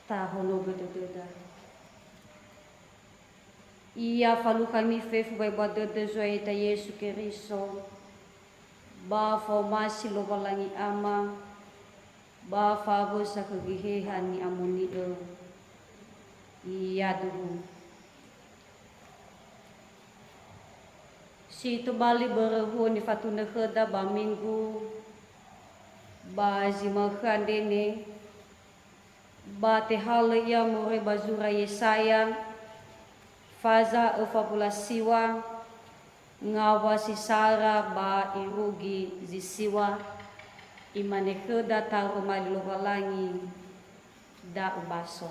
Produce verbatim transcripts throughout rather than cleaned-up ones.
Tahonogö dödöda. Ia falukhami fefu wa'ebua dödö Zo'aya ya'ita Yesu Keriso, ba fa'omasi Lowalangi Ama, ba fa'awösa khö Geheha ni'amoni'ö. Yaduhu. Si tobali börö huo nifatunö khöda ba Minggu, ba zi ma'ökhö andre ne, ba tehalö ia moroi ba zura Yesaya, faza öfa wulu a siwa, ngawa si sara ba irugi zi siwa, imane khöda taroma li Lowalangi, da ubaso.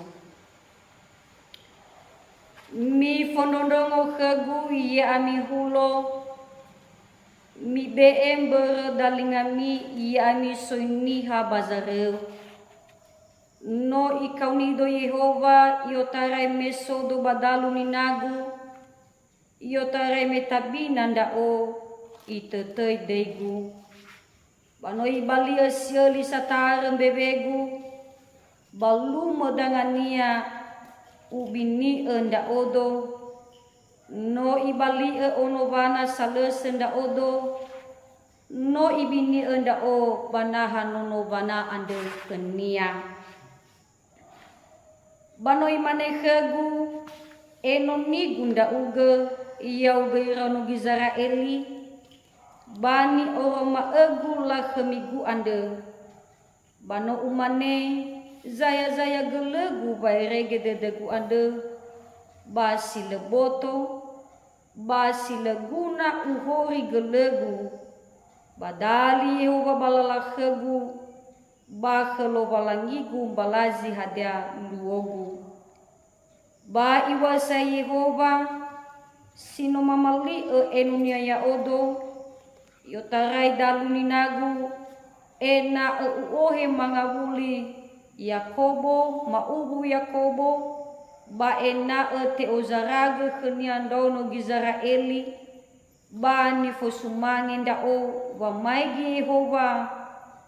Mifondrondrongo khögu, ya'ami hulo, mibe'e mbörö dalingami, ya'ami soi niha ba zaröu. No ikaonido Yehowa, i'otarai me sodo ba dalu ninagu, i'otarai me tabina ndra'o, itötöi döigu. Ba no ibali'ö siöli satarö mbewegu, ba lumö dangania ubini'ö ndra'odo. No ibali'ö ono wana salösö ndra'odo, no ibini'ö ndra'o ba naha nono wana andrö khönia. Ba no imane khögu, "Enonigu ndra'ugö, ya'ugö iraono Gizera'eli, ba ni'oroma'ögu lakhömigu andrö." Ba no umane, "Zaya-zaya gölögu wa'erege dödögu andrö, ba si lö boto, ba si lö guna uhori gölögu, ba dali Yehowa ba lala khögu, ba khö Lowalangigu mbalazi hadia luogu." Ba iŵa'ö sa Yehowa, si no mamali'ö enonia ya'odo, i'otarai dalu ninagu, ena'ö u'ohe mangawuli Yakobo, ma'uwu Yakobo, ba ena'ö te'ozaragö khönia ndraono Gizera'eli, ba nifosumange ndra'o wamaigi Yehowa,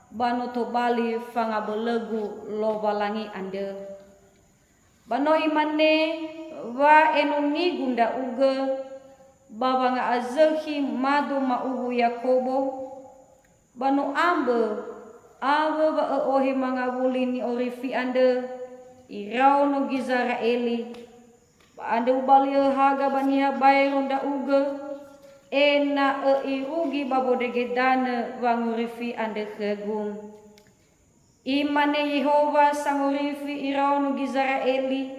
ba no tobali fangabölögu Lowalangi andrö. Ba no imane, "Wa'enonigu ndra'ugö, ba wanga'azökhi mado ma'uwu Yakobo." Ba no ambö, awö wa ö'ohe mangawuli ni'orifi andrö, iraono Gizera'eli. Ba andrö ubali'ö haga ba niha baero ndra'ugö, ena'ö irugi ba wondrege danö wangorifi andrö khögu. Imane Yehowa sangorifi iraono Gizera'eli,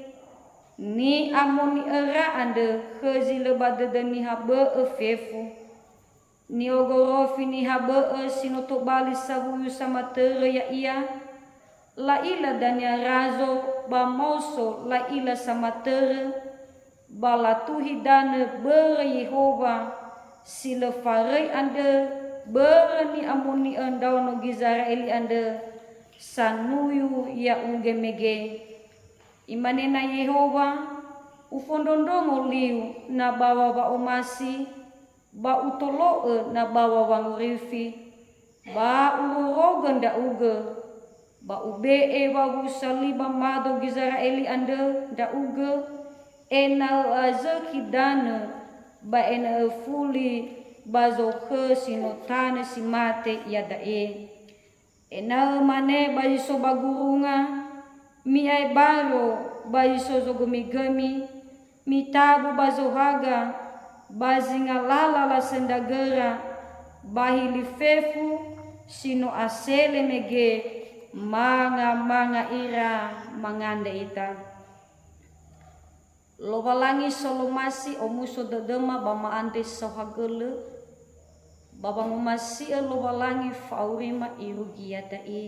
"Ni'amoni'öra andrö khö zi lö ba dödö niha bö'ö fefu. Ni'ogorofi niha bö'ö si no tobali sawuyu samatörö ya'ia, la'ila dania razo ba maoso la'ila samatörö, ba latuhi danö börö Yehowa si lö faröi andrö, börö ni'amoni'ö ndraono Gizera'eli andrö, sanuyu ya'ugö mege." Imane na Yehowa, "Ufondrondrongo liu na bawa wa'omasi, ba utolo'ö na bawa wangorifi, ba urorogö ndra'ugö, ba ube'e wawusa li ba mado Gizera'eli andrö ndra'ugö, ena'ö azökhi danö, ba ena'ö fuli ba zokhö si no tanö si mate iada'e." Ena'ö mane ba zi so ba gurunga, "Mi'ae baro ba zi so zogömigömi, mitabu ba zohaga, ba zinga lala lasöndragöra, ba hili fefu si no asele mege, manga-manga ira mangandrö ita." Lowalangi solomasi omuso dödöma ba ma'andrö saohagölö, ba wangomasi'ö Lowalangi fa'aurima irugi iada'e.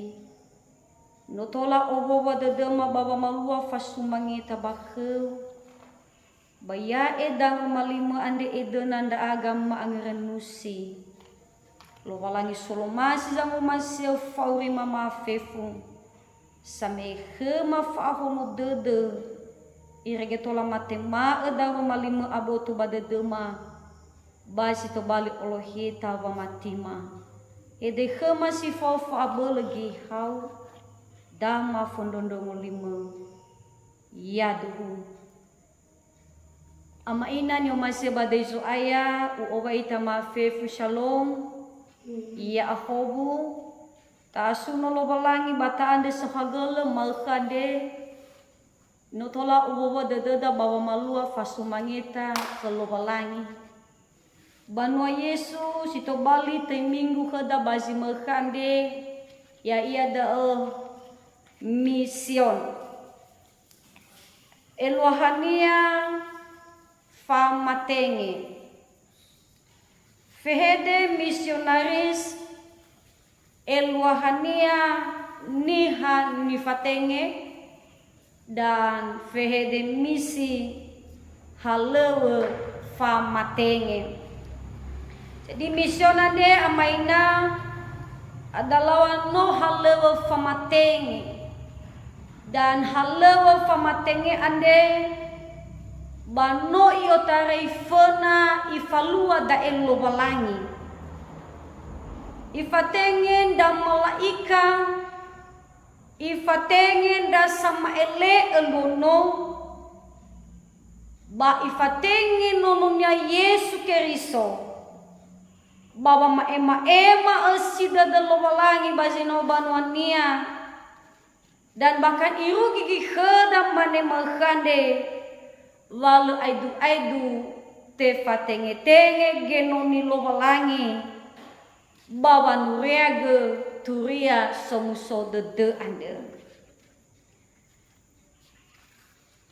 No tola owowa dödöma ba wamalua fasumangeta ba khöu, ba ya'e daroma limö andre edöna ndra'aga ma'angörönusi. Lowalangi solomasi zangomasi'ö fa'aurima ma'afefu. Same'e khöma fa'ahono dödö, irege tola matema'ö daroma limö aboto ba dödöma, ba si tobali oloheta wamatima. Hede khöma si fao fa'abölö Gehau, da mafondrondrongo limö. Yaduhu. Ama ina ni'omasi'ö ba döi Zo'aya, u'owai ita ma'afefu Shalom, ya'ahowu, ta'asuno Lowalangi ba ta'andrö saohagölö ma'ökhö andre, no tola uwowo dödöda ba wamalua fasumangeta khö Lowalangi. Banua Yesu si tobali töi minggu khöda ba zi ma'ökhö andre, ya'ia da'ö mision. Eluahania famatenge. Fehede misionaris eluahania niha nifatenge dan fehede misi halöŵö famatenge. Jadi mision andre ama ina adalawa no halöŵö famatenge. Dan halöŵö famatenge andre, ba no i'otarai föna ifalua da'e Lowalangi. Ifatenge ndra mala'ika, ifatenge ndra sama'ele'ö luo no, ba ifatenge Nono-Nia Yesu Keriso, ba wama'ema'ema ösi dödö Lowalangi ba zi no banua-Nia. Dan bahkan irugi göi khöda mane ma'ökhö andre, wa lö aedu-aedu tefatenge-tenge genoni Lowalangi ba wanureagö Turia Somuso Dödö andrö.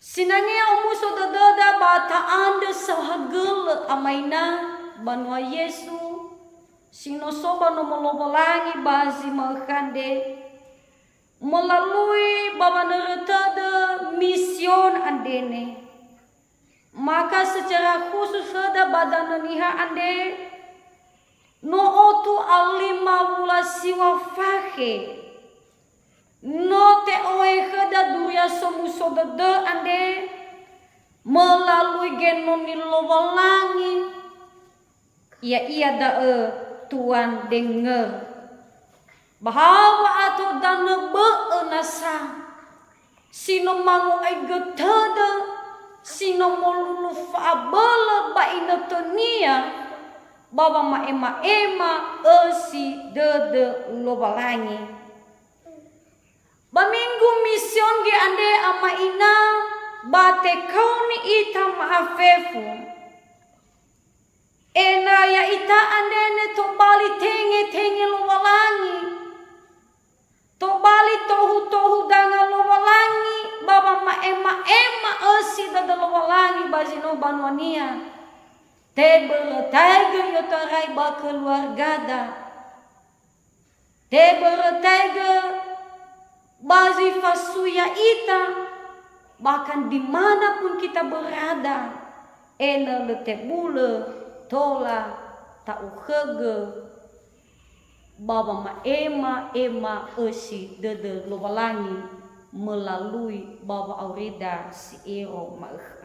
Sinangea omuso dödöda ba ta'andrö saohagölö ama ina banua Yesu, si no so ba nomo Lowalangi ba zi ma'ökhö andre, melalui ba wanörö tödö mision andre ne. Maka secara khusus khöda ba danö niha andre, no otu a lima wula siŵa fakhe, no te'ohe khöda Duria Somuso Dödö andre melalui genoni Lowalangi, ya'ia da'ö Tuan Denger. Ba ha wa'ato danö bö'ö nasa, si no mango'aigö tödö, si no molulu fa'abölö ba inötönia, ba wama'ema'ema ösi dödö Lowalangi. Ba minggu mision göi andre ama ina, ba tekaoni ita ma'afefu. Ena'ö ya'ita andre ne tobali tenge-tenge Lowalangi. Tobali tohu-tohu danga Lowalangi ba wama'ema'ema ösi dödö Lowalangi ba zi no banua-Nia. Tebörötaigö i'otarai ba keluargada. Tebörötaigö ba zi fasui ya'ita, bahkan di mana pun kita berada, ena'ö lö tebulö tola ta'okhögö ba wama'ema-ema ösi dödö Lowalangi melalui ba wa'aurida si ero ma'ökhö.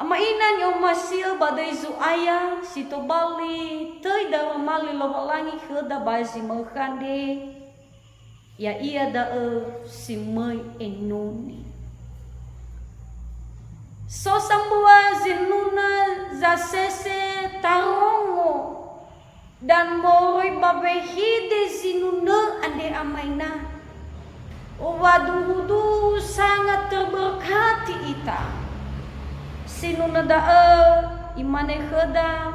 Ama ina ni'omasi'ö ba döi Zo'aya, si tobali töi daroma li Lowalangi khöda ba zi ma'ökhö andre, ya'ia da'ö si möi enoni. So sambua zinunö zasese tarongo dan moroi ba wehede zinunö andre ama ina. Wa duhu-duhu sangat terberkati ita. Sinunö da'ö imane khöda,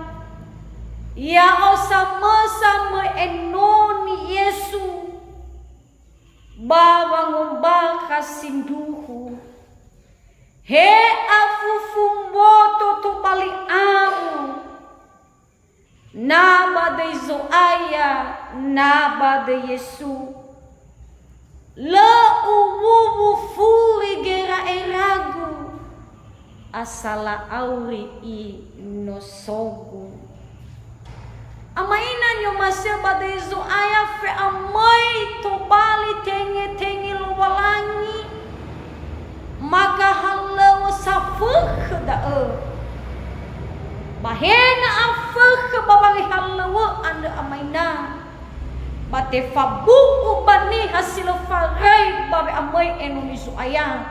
"Ya'o samösa möi enoni Yesu ba wangombakha sindruhu. He afufu mboto tobali au." Na ba döi Zo'aya, na ba döi Yesu. Lö uwuwu furi gera'eragu, asala auri i nosogu. Ama ina ni'omasi'ö ba döi Zo'aya fe'amöi tobali tenge-tenge Lowalangi, maka halöŵö safökhö da'ö. Ba he na afökhö ba wangehalöŵö andrö ama ina, ba tefabu'u ba Niha si lö farai ba we'amöi enoni Zo'aya,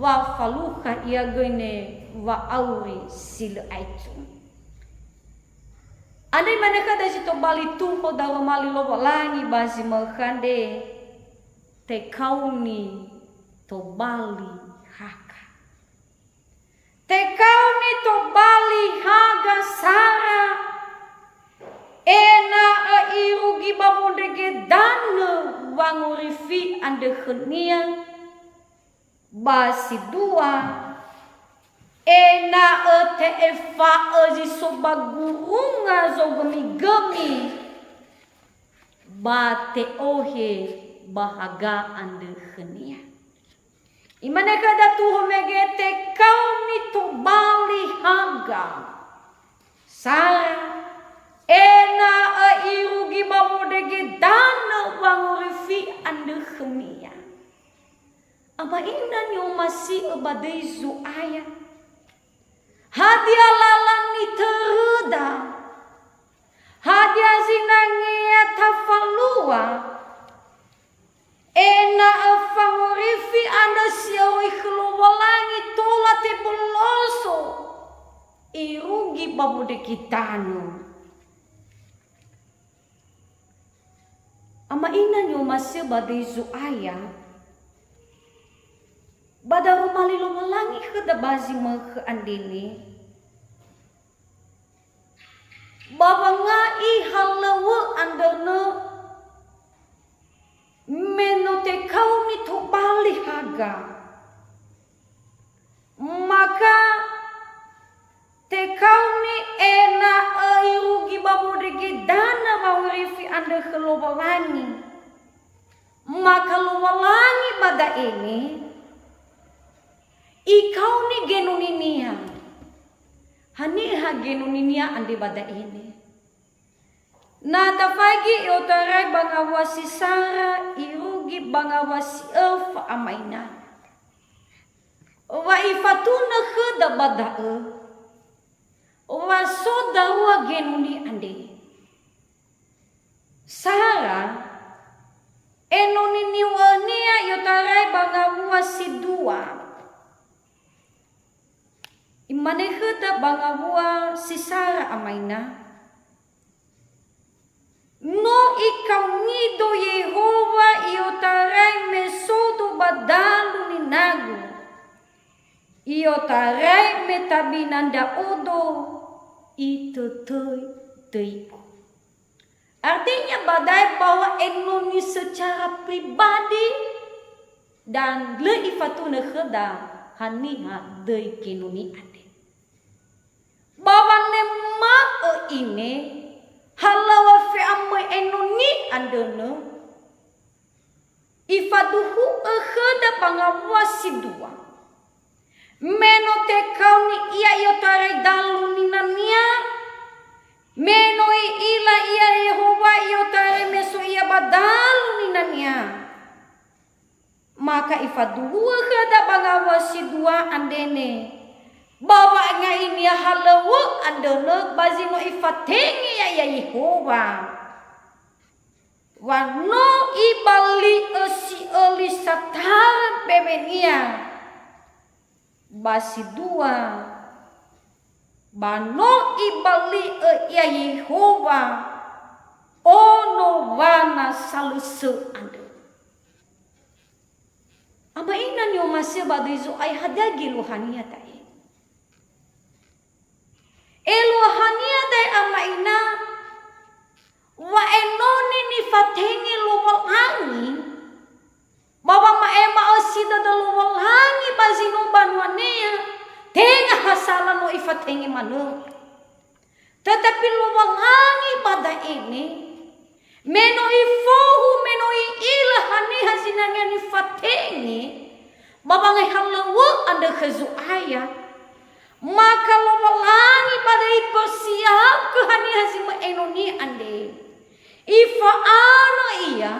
wa falukha ia göi ne wa'auri si lö aetu. Andre imane khöda zi tobali tuho daroma li Lowalangi ba zi ma'ökhö andre, "Tekaoni tobali haga." Tekaoni tobali haga Sara, ena'ö irugi ba wondrege danö wangorifi andrö khönia, ba si dua, ena'ö te'efa'ö zi so ba gurunga zogömigömi, ba te'ohe ba haga andrö khönia. Imane khöda tuho mege, "Tekaoni tobali haga Sara, ena'ö irugi ba wondrege danö wangorifi andrö khönia." Ama ina ni'omasi'ö ba döi Zo'aya. Hadia lala nitöröda? Hadia zinangea tafalua? Ena'ö fangorifi andrö si öroi khö Lowalangi tola teboloso, irugi ba wondrege danö. Ama ina ni'omasi'ö ba döi Zo'aya, ba daroma li Lowalangi khöda ba zi ma'ökhö andre ne, ba wanga'i halöŵö andrö nö, me no tekaoni tobali haga, maka tekaoni ena'ö irugi ba wondrege danö wangorifi andrö khö Lowalangi. Maka Lowalangi ba da'e ne, ikaoni genoninia. Haniha genoninia andre ba da'e ne? Na tafaigi i'otarai ba ngawua si sara, irugi ba ngawua si öfa, ama ina. Wa ifatunö khöda ba da'ö, wa so dawua genoni andre. Sara, enoni niŵa'önia i'otarai ba ngawua si dua. Imane khöda ba ngawua si sara, ama ina, "No ikaonido Yehowa i'otarai me sodo ba dalu ninagu, i'otarai me tabina ndra'odo, itötöi döigu." Artinya ba da'e bahwa enoni secara pribadi dan lö ifatunö khöda haniha döi genoni andre. Ba wanema'ö ine halöŵö fe'amöi enoni andrö nö, ifaduhu'ö khöda ba ngawua si dua. Me no tekaoni ia i'otarai dalu ninania, me no i'ila ia Yehowa i'otarai me so ia ba dalu ninania. Maka ifaduhu'ö khöda ba ngawua si dua andre ne, ba wa'anga'inia halöŵö andrö nö ba zi no ifatenge ya'ia Yehowa. Wa no ibali'ö si öli satarö mbewenia ba si dua, ba no ibali'ö ia Yehowa ono wana salösö andrö. Ama ina ni'omasi'ö ba döi Zo'aya, hadia geluahania da'e? Eluahania da'e, ama ina, wa enoni nifatenge Lowalangi, ba wama'ema'ö si dödö Lowalangi ba zi no banuania, tenga ha sala no ifatenge manö. Tetapi Lowalangi ba da'e ne, me no ifohu, me no i'ila haniha zinangea nifatenge ba wangai halöŵö andrö khö Zo'aya, maka Lowalangi ba da'e ipersiapkö haniha zi möi enoni andre. Ifa'anö ia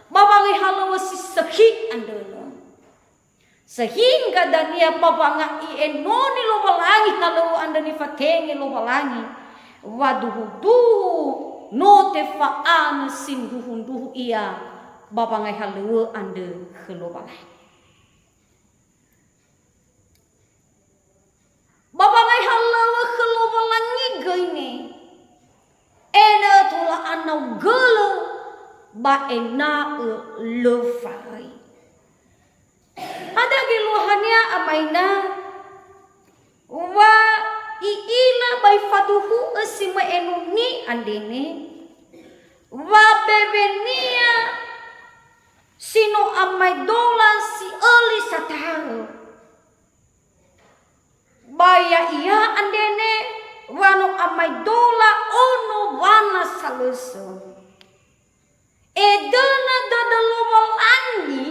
ba wangai halöŵö si sökhi andrö. Sehingga dania ba wanga'i enoni Lowalangi halöŵö andrö nifatenge Lowalangi, wa duhu-duhu no tefa'anö sindruhu-ndruhu ia ba wangai halöŵö andrö khö Lowalangi. Ba wangai halöŵö khö Lowalangi göi ne, ena'ö tola anau gölö ba ena'ö lö faröi. Hadia geluahania ama ina? Wa i'ila ba ifaduhu'ö si möi enoni andre ne, wa bewenia si no amaedola si öli satarö. Ba ya'ia andre ne wa no amaedola ono wana salösö. Edöna dödö Lowalangi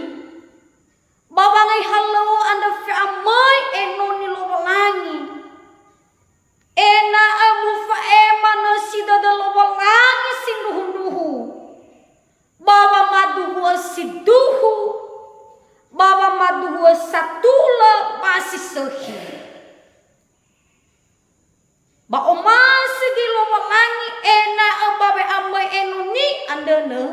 ba wangai halöŵö andrö fe'amöi enoni Lowalangi, ena'ö mufa'ema nösi dödö Lowalangi sindruhundruhu, ba wamaduhu'ö si duhu, ba wamaduhu'ö satulö ba si sökhi. Ba omasi göi Lowalangi ena'ö ba we'amöi enoni andrö nö,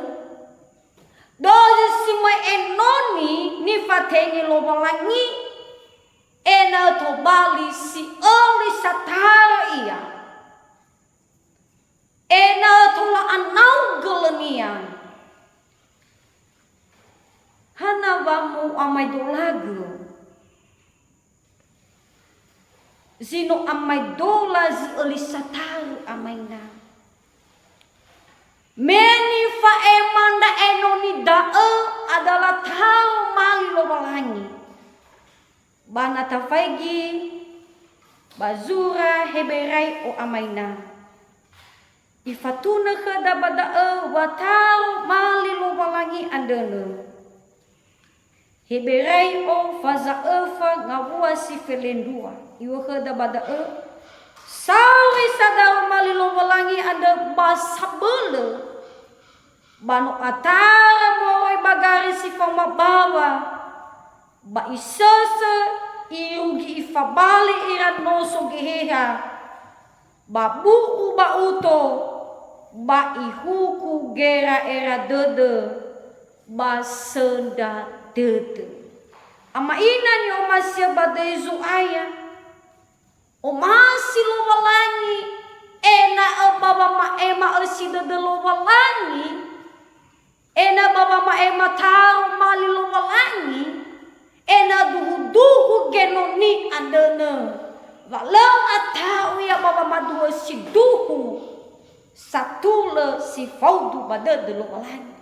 dozi si möi enoni nifatenge Lowalangi, ena'ö tobali si öli satarö ia, ena'ö tola anau gölönia. Hana wa mu'amaedolagö? Zi no amaedola zi öli satarö ama ina. Me nifa'ema ndra enoni da'ö adalah taromali Lowalangi. Ba na tafaigi ba zura Heberai'o ama ina, ifatunö khöda ba da'ö wa taromali Lowalangi andrö nö. Heberai'o faza öfa ngawua si felendrua. Iŵa'ö khöda ba da'ö, sauri sa daromali Lowalangi andrö ba sabölö, ba no atara moroi ba gari si faoma bawa, ba isösö irugi ifabali ira noso Geheha, ba bu'u ba uto, ba ihuku gera'era dödö, ba söndra dödö. Ama ina ni'omasi'ö ba döi Zo'aya, omasi Lowalangi ena'ö ba wama'ema ösi dödö Lowalangi, ena'ö ba wama'ema taromali Lowalangi, ena'ö duhuduhu genoni andrö nö, wa lö ata'u ia ba wamaduhu'ö si duhu, satulö si faudu ba dödö Lowalangi.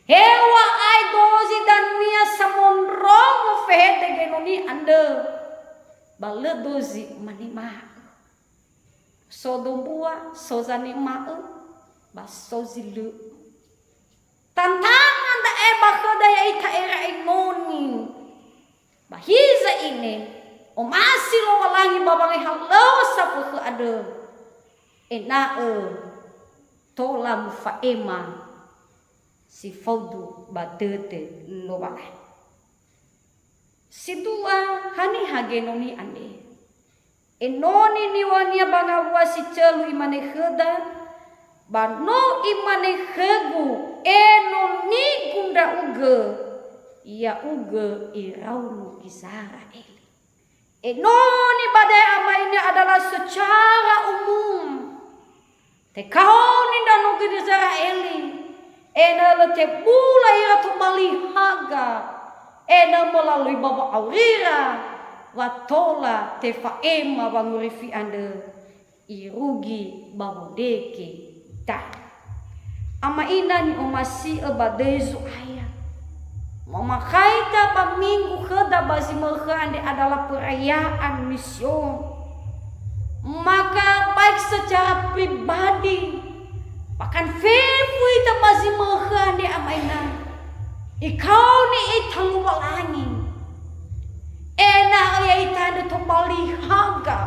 Heŵa'ae dozi dania samondrongo fehede genoni andrö, ba lö dozi manema'ö. So dombua, so zanema'ö, ba so zi lö'ö. Tantangan da'e ba khöda ya'ita era enoni. Ba hiza ine, omasi Lowalangi ba wangai halöŵö safökhö andrö, ena'ö tola mufa'ema si faudu ba dödö Lowalangi. Si dua, haniha genoni andre? Enoni niŵa'önia ba ngawua si tölu imane khöda, ba no imane khögu, enonigu ndra'ugö, ya'ugö iraono Gizera'eli. Enoni ba da'e ama ina adalah secara umum. Tekaoni ndra'ugö Gizera'eli, ena'ö lö tebula ira tobali haga, ena'ö mölalui ba wa'aurira, wa tola tefa'ema wangorifi andrö irugi ba wondrege danö. Ama ina ni'omasi'ö ba döi Zo'aya. Momakhaita ba minggu khöda ba zi mökhö andre adalah perayaan mision. Maka baik secara pribadi, bahkan fefu ita ba zi mökhö andre ama ina, ikaoni ita Lowalangi. Ena'ö ya'ita andrö tobali haga,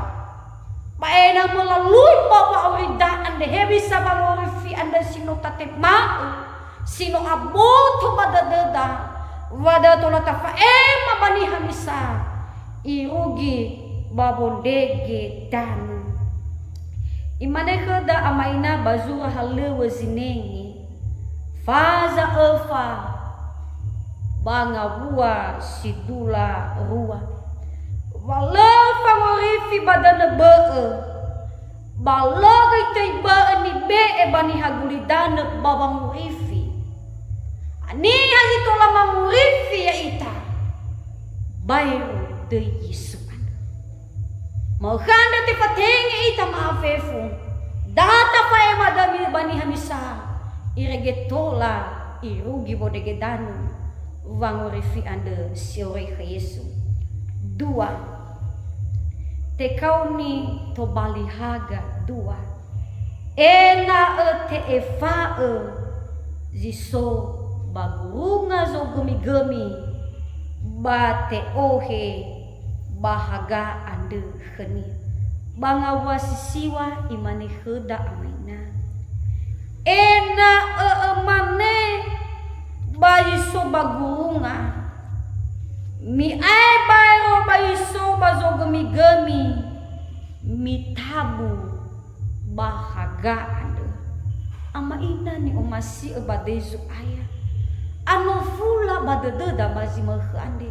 ba ena'ö mölalui ba wa'aurida andre hewisa wangorifi andrö si no tatema'ö, si no aboto ba dödöda, wa da'ö tola tafa'ema ba niha misa, irugi ba wondrege danö. Imane khöda ama ina ba zura halöŵö zinenge, faza öfa, ba ngawua si dula rua. Wa lö fangorifi ba danö bö'ö, ba lö göi töi bö'ö nibe'e ba niha gulidanö ba wangorifi. Haniha zi tola mangorifi ya'ita? Baero döi Yesu andrö. Ma'ökhö andrö tefatenge ita ma'afefu, da tafa'ema dödömi ba niha misa, irege tola irugi wondrege danö wangorifi andrö si'oroi khö Yesu. Dua, tekaoni tobali haga dua, ena'ö te'efa'ö zi so ba gurunga zogömigömi, ba te'ohe ba haga andrö khönia. Ba ngawua si siwa imane khöda amaina, "Ena'ö ömane ba zi so ba gurunga, mi'ae baero ba zi so ba zogömigömi, mitabu ba haga andrö." Ama ina ni'omasi'ö ba döi Zo'aya, anofula ba dödöda ba zi ma'ökhö andre.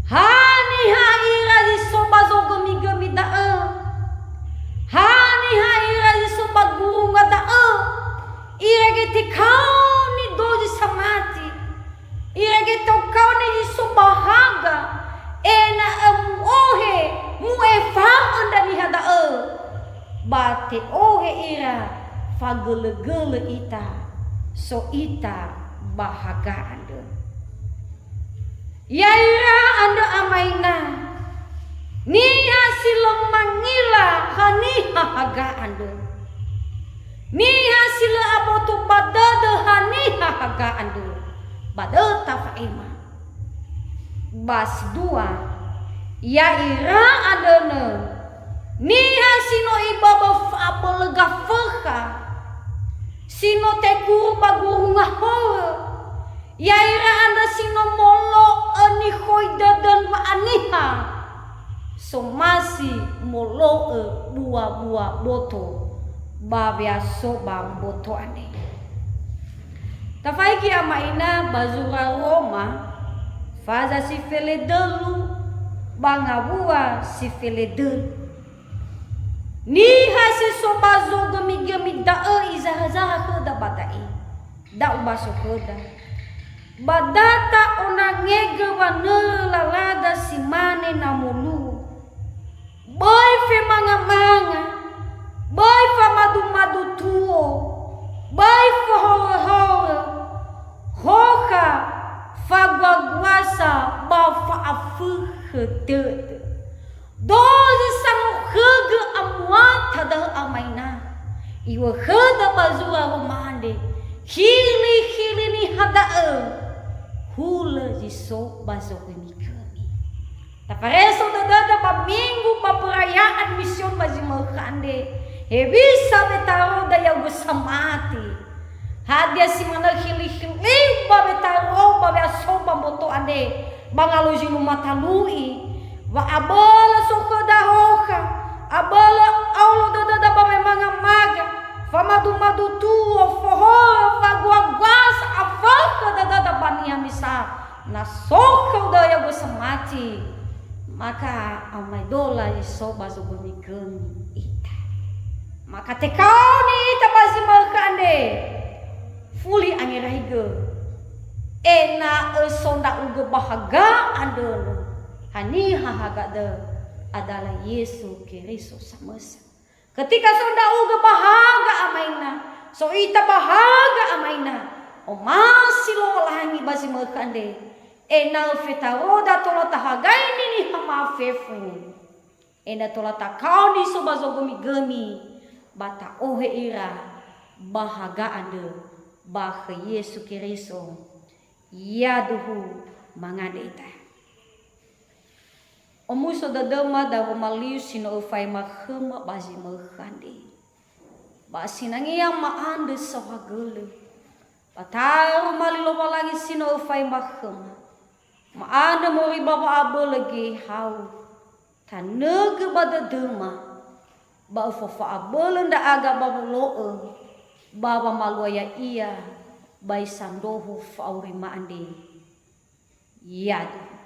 Haniha ira zi so ba zogömigömi da'ö? Haniha ira zi so ba gurunga da'ö? Irege tekaoni dozi samati. Irege tokaoni zi so ba haga, ena'ö mu'ohe, mu'efa'ö ndra niha da'ö, ba te'ohe ira fagölögölö ita, so ita ba haga andrö. Ya'ira andrö amaina, niha si lö mangila haniha haga andrö. Niha si lö aboto ba dödö haniha haga andrö, ba dödö tafa'ema. Ba si dua, ya'ira andrönö niha si no iböbö fa'abölö gafökha, si no tekuru ba gurunga horö, ya'ira andrö si no molo'ö nikhoi dödö wa'aniha, somasi molo'ö bua-bua boto ba weaso ba mboto andre. Tafaigi ama ina ba zura Roma, faza si feledölu ba ngawua si feledölu. Niha si so ba zogömigömi da'ö izara-zara khöda ba da'e. Da ubaso khöda. Ba da ta'onangegö wanörö lalada si mane na moluo. Böi femanga-manga, böi famadu-madu tuo, böi fohorö-horö, hokha, faguaguasa ba fa'afökhö dödö. Dozi sangokhögö amuata da'ö amaina. Iŵa'ö khöda ba zura Roma andre, khili-khili niha da'ö, hulö zi so ba zogömigömi. Tafaresö dödöda ba minggu ba perayaan mision ba zi ma'ökhö andre, hewisa wetaroda ya'ugö samati. Hadia si manö khili-khili ba wetaro ba weaso ba mboto andre, ba ngalo zi numatalu'i, wa abölö so khöda hokha, abölö aolo dödöda ba wemanga-maga, famadu-madu tuo, fohorö, faguaguasa, afökhö dödöda ba niha misa, na so khöda ya'ugö samati, maka amaedola zi so ba zogömigömi ita. Maka tekaoni ita ba zi ma'ökhö andre, fuli angeraigö, ena'ö so ndra'ugö ba haga andrö, haniha haga da'ö? Adalah Yesu Keriso samösa. Ketika so ndra'ugö ba haga amaina, so ita ba haga amaina, omasi Lowalangi ba zi ma'ökhö andre, ena'ö fetaroda tola tahagaini niha mafefu. Ena'ö tola takaoni so ba zogömigömi, ba ta'ohe ira ba haga andrö ba khö Yesu Keriso. Yaduhu mangandrö ita. Omuso dödöma daroma liu si no öfaema khöma ba zi ma'ökhö andre. Ba sinangea ma'andrö saohagölö. Ba taroma li Lowalangi si no öfaema khöma. Ma'andrö moroi ba wa'abölö geheha. Tanögö ba dödöma, ba öfofa'abölö ndra'aga ba wolo'ö, ba wamalua ya'ia, ba isandrohu fa'aurima andre. Yadu.